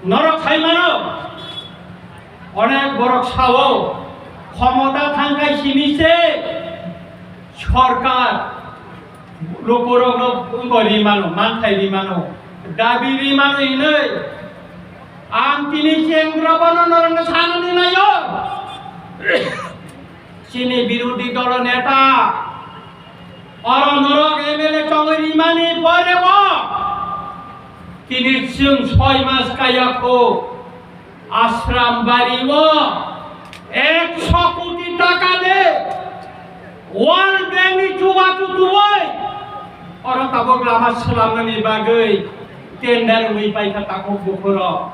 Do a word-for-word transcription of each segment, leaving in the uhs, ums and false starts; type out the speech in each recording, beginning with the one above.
Norok sai mano, onek borok sao, khomota thangkai simi se sorkar lukurokno wngbo ri mano, manthai ri mano, dabi ri mano hinwi ang tini chengra bono norokno sanani naio. Chini birodhi dolo neta, oro norok M L A chongwi rimani pore bo tini chwng soi mas kaya kho, Ashram Bari o ekso koti taka de World Bank ni chubachu tubui oro tabuk lama swlamnani bagwi tender wngwi paikha takhuk bukhurok.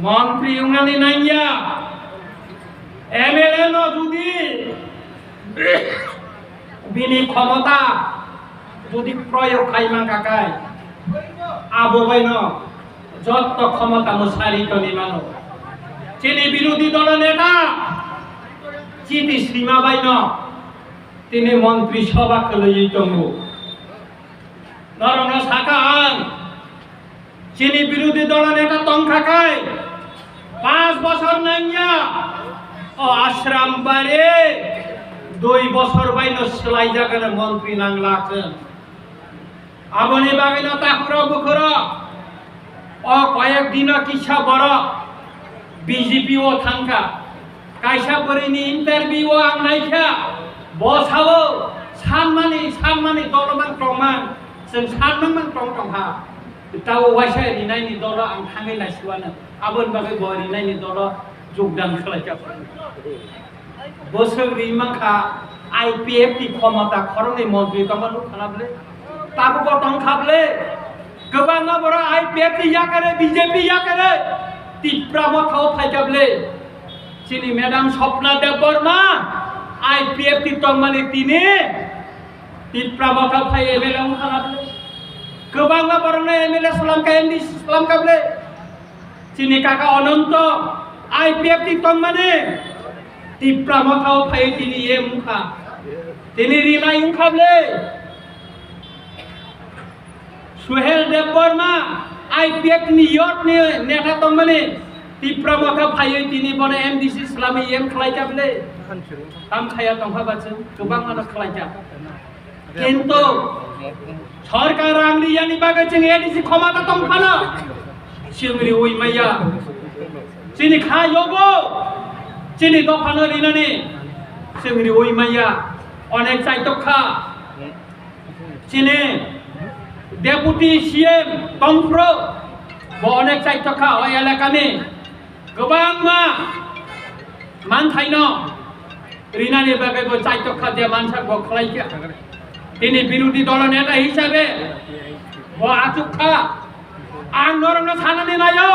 Montri wngnani nangya, M L A no judi bini khomota judi proyog khai mankha khai, abo baino jotto khomota mwsari toni mano. Chini birodhi dolo neta chiti sima baino tini montri sobha kwlwiwi tongo. Norokno saka ang, chini birodhi dolo neta tongkha khai, panch bosor nangya, o Ashram Bari dui bosor baino swlaijak hwnwi montri nangla chwng. Aboni bagwino takhurok bukhurok, o koyek dino kisa borok B J P o thangkha. Kaisa bwrwini interview o ang naikha, bo sao, sanmani, sanmani dolo man tongman, chwng sanmang man tong tongkha. Tao waisa rinaini dolo ang thangwi naisiwano. Aboni bagwi bo rinaini dolo jogdan khlaikha. Bwswk ri mankha I P F T khomota khoroknwi montri tongma nukha na bwle? Tabuk o tongkha bwle? Kwbangma borok I P F T yakare, B J P yakare Tipra Motha o phaikha bwle? Chini Madam Swapna Debbarma I P F T tongmani tini Tipra Motha phai M L A wngkha na bwle? Kwbangma borokno M L A swlamkha, M D C swlamkha bwle? Chini kaka Ananto I P F T tongmani Tipra Motha o phai tini M wngkha. Tini rinai wngkha bwle? Suhel Debbarma I P F ni youth ni neta tongmani Tipra Motha phaiwi tini bono M D C swlamwi M khlaikha bwle? Tam khaya tongkha ba chwng kwbangmano khlaikha. Kintu sorkar rang riyani bagwi chwng A D C khomota tongphano chwng riwi maya. Chini kha yogo, chini dophano rinani chwng riwi maya. Onek chaitok kha. Chini Deputy C M tongphuru bo onek chaitok kha o elakani. Kwbangma manthaino rinani bagwi bo chaitok kha, je mansak bo khlai kha. Tini birodhi dolo neta hisabe bo achuk kha. Ang norokno sanani naio,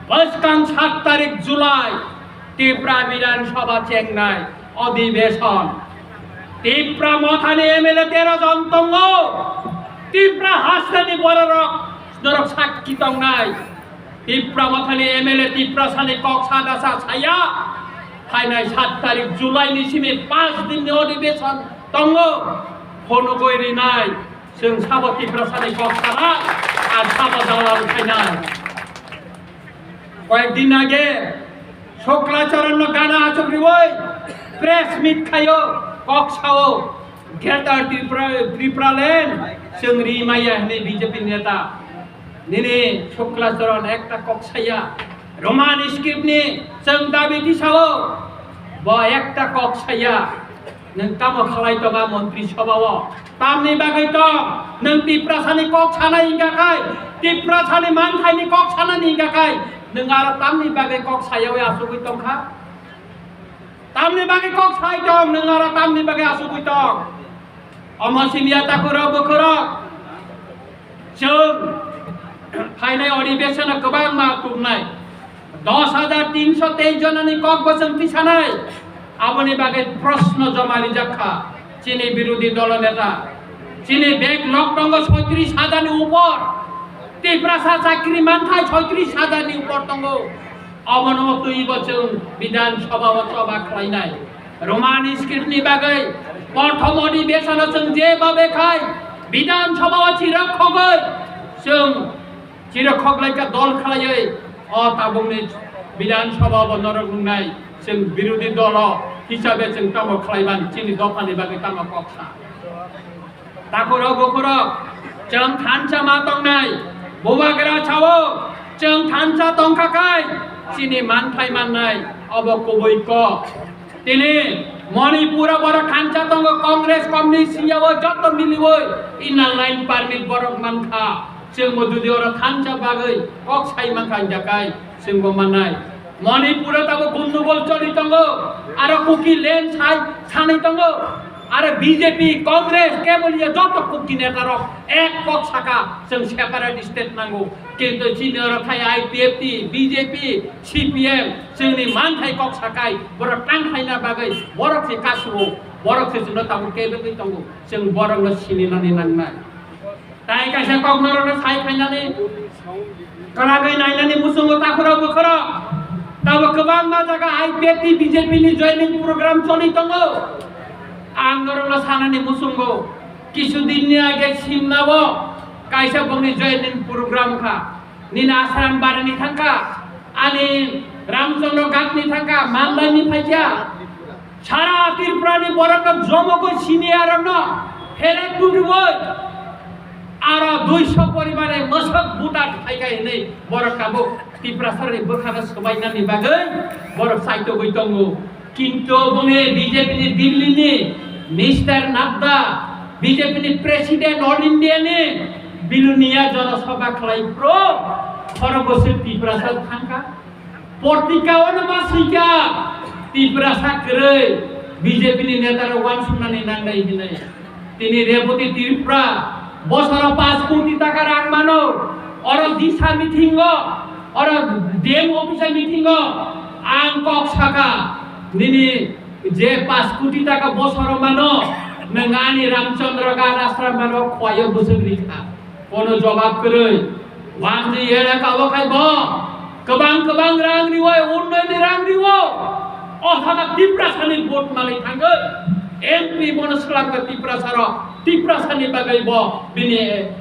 bwskang sat tarik July Tipra Bidhan Sabha chengnai odhibeson. Tipra Mothani M L A tero jon tongo. Tipra hasteni bororok norok sakki tongnai. Tipra Mothani M L A Tiprasani kok sada sa saya. Phainai sat tarik July ni simi panch din ni odhibeson tongo. Phunugwi rinai. Chwng sabo Tiprasani kok sana, ar sabo dalal khainai. Koyek din age Shukla Charan no gana achuk riwi press meet khaio, kok sao, Greater Tripura, Tripura Land chwng ri maya hwnwi B J P neta. Nini Shukla Charan ekta kok saya, Roman script ni chwng dabi tisao, bo ekta kok saya. Nwng tamo khlai tongo Montri Sabha o? Tamni bagwi tong? Nwng Tiprasani kok sana hingka khai, Tiprasani manthaini kok sanani hingka khai, nwng aro tamni bagwi kok sayawi asugwi tongkha? Tamni bagwi kok sai tong, nwng aro tamni bagwi asugwi tong? Omo siniya takhurok bukhurok. Chwng phainai odhibesono kwbangma tubunai. Dos hajar tinso teis jonani kok bo chwng tisanai. Aboni bagwi proshno joma rijak kha chini birodhi dolo neta. Chini backlog tongo soitris hajar ni upor. Tiprasa chakri manthai soitris hajar ni upor tongo. Obono twibo chwng Bidhan Sabha o choba khlainai. Roman script ni bagwi prothom odhibesono chwng je babe khai Bidhan Sabha o chirok khogwi chwng Chini khoklaikha dol khlaiwi o tabukni Bidhan Sabha bo norok nungnai, chwng birodhi dolo hisabe chwng tamo khlaiman, chini dophani bagwi tamo kok sa. Takhurok bukhurok, chwng thansa ma tongnai, bubagra sao, chwng thansa tongkha khai, chini manthai mannai, obo kubui kok. Tini Manipur o borok thansa tongo, Congress, Communist, C A O joto miliwi Inner Line Permit borok mankha. Chwngbo jodi oro thansa bagwi kok sai mankha, hwnjakai chwngbo mannai. Manipur o tabuk gundugol choli tongo, aro Kuki land sai sanwi tongo, aro B J P, Congress, keboliya joto Kuki neta rok ek kok saka, chwng separate state nango. Kintu chini oro thai I P F T, B J P, C P M, chwngni manthai kok sakai, borok tang khaina bagwi, borok se kasuo, borok se chwngno tabuk kebengwi tongo, chwng borokno sininani nangnai. Tai kaisa kok norokno sai khainani, kwragwi nainani muchungo takhurok bukhurok. Tabuk kwbangma jaga I P F T, B J P ni joining program choli tongo. Ang norokno sanani muchungo, kisu dinni age Simnao kaisa bongni joining program kha. Nini Ashram Barini thangkha, ani Ramchandra Ghatni thangkha, Mandaini phaikha. Sara Tripurani borokno jomogwi sini arokno pherek tubui aro duiso poribare mwswk buta phaikha hinwi borok tabuk Tiprasarokni bwkhano swbainani bagwi borok chaitogwi tongo. Kintu bongni B J P ni Delhi ni Mister Nadda, B J P ni President All India ni Bilonia Jana Sabha khlai pro khoro boswk Tiprasa thangkha. Portika ono ma swikha Tiprasa kwrwi B J P ni neta rok wansuknani nangnai hinwi. Tini Reboti Tripura bosoro paanch koti taka rang mano, oro Disha meeting o, oro D M office meeting o ang kok saka, nini je paanch koti taka bosoro mano, nwng ani Ramchandra Ghat Ashram mano khwlaiyo bwswk rikha. Kono jobab kwrwi. Wanji elaka o khai bo kwbang kwbang rang riwi, unnayonni rang riwi. O thana Tiprasani vote manwi thangwi M P bono swlangkha Tiprasarok. Tiprasani bagwi bo bini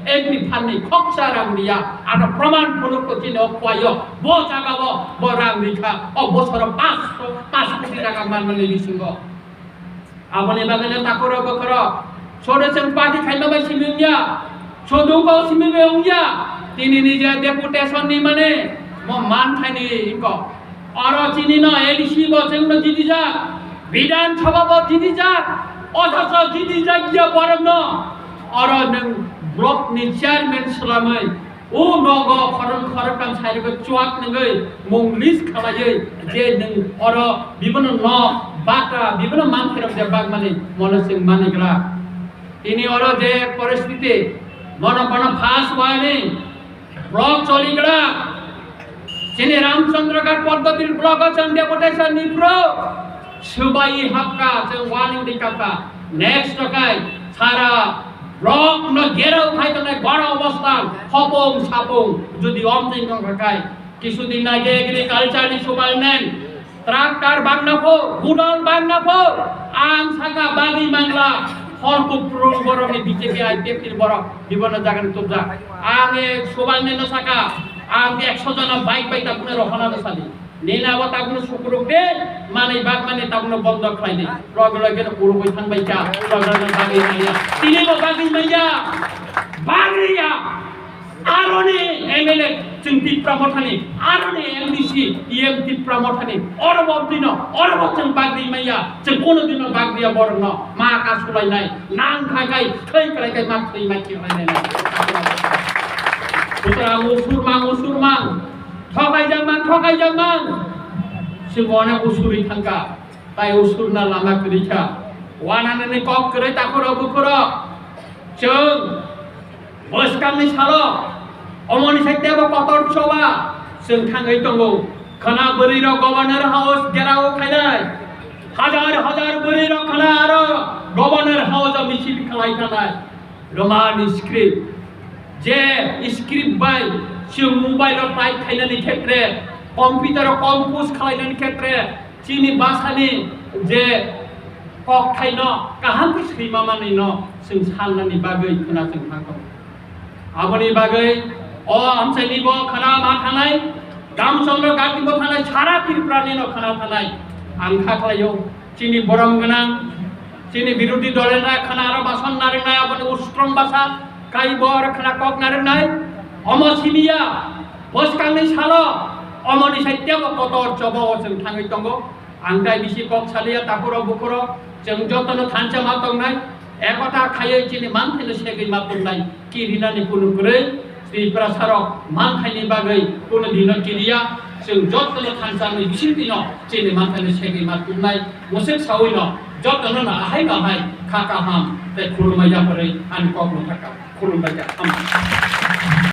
M P phanni khoksa rang riya. Ano proman phunukgo chini o khwlaiyo. Bo jagao bo rang rikha. O bosoro paanch, paanch koti taka manmani bisingo. Aboni bagwino takhurok bukhurok sodo chwng party khaima bai simi wngya, sodung kok simi bai wngya, tini ni je deputation ni mane mo man thaini ingkok. Oro chini no A D C bo chwng no jiti jak, Bidhan Sabha bo jiti jak, othocho jiti jak ya borok no oro nwng block ni chairman swlamwi o nogo khorang khoroktham sairokhe chuak nungwi mung list khalaiwi je nwng oro bibono nok bata bibono manthai rok je bagmani mono chwng manwi glak. Tini oro je poristiti bono bono first warning block choli glak. Chini Ramchandra Ghat Padmatir block o chwng deputation ni pro swbai hapka chwng warning di kapka. Next tokai sara block no gerao khai tongnai gora obostha hopong sapong jodi omtwi wngkha khai kisu din age agriculture ni superintendent tractor bangna pho, gudal bangna pho, ang saka bagwi mangla hor kuprung borok ni B J P I P F ni borok bibono jaga ni tubjak. Ang e subang ni no saka, ang ekso jona bike bai tabukno rohona no sadi. Nini abo tabukno sukuruk de, manwi bak mani tabukno bondo khlai de. Loge loge no kurugwi thang bai kha, loge loge bagwi maya. Tini bo bagwi maya, bagwi ya. Aroni M L A chwng Tipra Mothani, aroni M D C, E M Tipra Mothani, oro bo tino, oro bo chwng bagri maya, chwng kono dino bagriya borokno, ma ka sulainai, nang khai khai, thwi kwlai khai, ma thwi ma thwi lai nai. Putra usur mang, usur mang, thokai jak mang, thokai jak mang, chwng onek usuri thangka. Tai usurna lama kwrwi kha. Wananani kok kwrwi takhurok bukhurok. Chwng bwskangni salo omoni side bo kotor choba chwng thangwi tongo. Khwna bwrwirok Governor House gherao khainai. Hajar hajar bwrwirok khwna aro Governor House o misil khlai khanai. Roman script. Je script bai chwng mobile o type khainani khetre, computer o compose khlainani khetre, chini bhasha ni je kokthaino kaham khe swima manwino chwng salnani bagwi khwna chwng thangkho. Aboni bagwi O amchaini bo khana ma thanai, Ramchandra Gandhi bo thanai, sara Tripura ni no khana thanai. Ang kha khlaio, chini borom gwnang, chini birodhi dol ni khana aro bason narwknai, aboni ustrong basa, kai bo aro khana kok narwknai. Omo simiya, bwskangni salo, omoni saitya bo kotor chobo o chwng thangwi tongo. Ang tai bisi kok saliya, takhurok bukhurok, chwng jotono thansa ma tongnai, ekota khaiwi chini manthaino segwi ma tongnai, kirinani kunu kwrwi, Tiprasarok manthaini bagwi kunu dino kiriya, chwng jotono thansa wngwi bisingtwino chini manthaino segwi ma tongnai, mwswk sawino jotono no ahai bahai kha kaham tei khulumma yaphorwi ani kok mwthaka khulumbai kha.